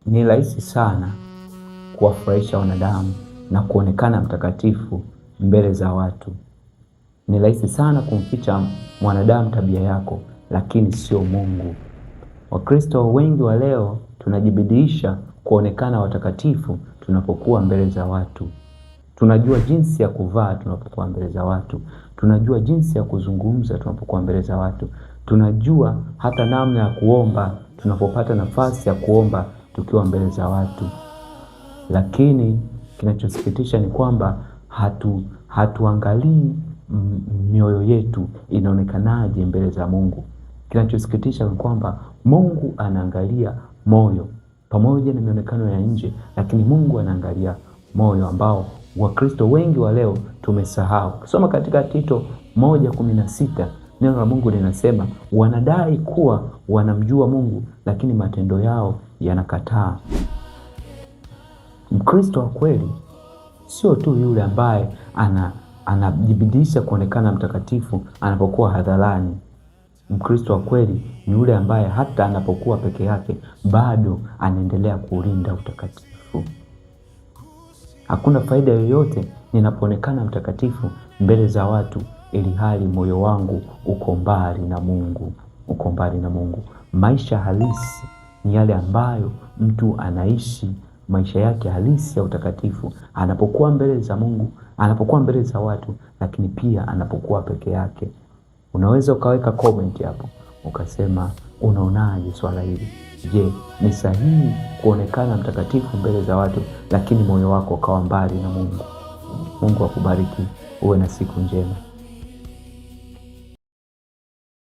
Ni rahisi sana kuwafurahisha wanadamu na kuonekana mtakatifu mbele za watu. Ni rahisi sana kumficha mwanadamu tabia yako, lakini sio Mungu. Wakristo wengi wa leo tunajibidiisha kuonekana watakatifu tunapokuwa mbele za watu. Tunajua jinsi ya kuvaa tunapokuwa mbele za watu, tunajua jinsi ya kuzungumza tunapokuwa mbele za watu, tunajua hata namna ya kuomba tunapopata nafasi ya kuomba tukiwa mbele za watu. Lakini kinachosikitisha ni kwamba hatuangalii mioyo yetu inaonekanaje mbele za Mungu. Kinachosikitisha ni kwamba Mungu anaangalia moyo pamoja na mionekano ya nje, lakini Mungu anaangalia moyo ambao Wakristo wengi wa leo tumesahau. Ukisoma katika Tito 1:16 neno la Mungu linasema wanadai kuwa wanamjua Mungu, lakini matendo yao yanakataa. Mkristo wa kweli sio tu yule ambaye anajibidisha kuonekana mtakatifu anapokuwa hadharani. Mkristo wa kweli ni yule ambaye hata anapokuwa peke yake bado anaendelea kuulinda utakatifu. Hakuna faida yoyote ninapoonekana mtakatifu mbele za watu ili hali moyo wangu uko mbali na Mungu, uko mbali na Mungu. Maisha halisi ni yale ambayo mtu anaishi maisha yake halisi ya utakatifu anapokuwa mbele za Mungu, anapokuwa mbele za watu, lakini pia anapokuwa peke yake. Unaweza ukaweka comment hapo ukasema unaonaje swala hili? Je, ni sahihi kuonekana mtakatifu mbele za watu lakini moyo wako ukawa mbali na Mungu? Mungu akubariki, uwe na siku njema.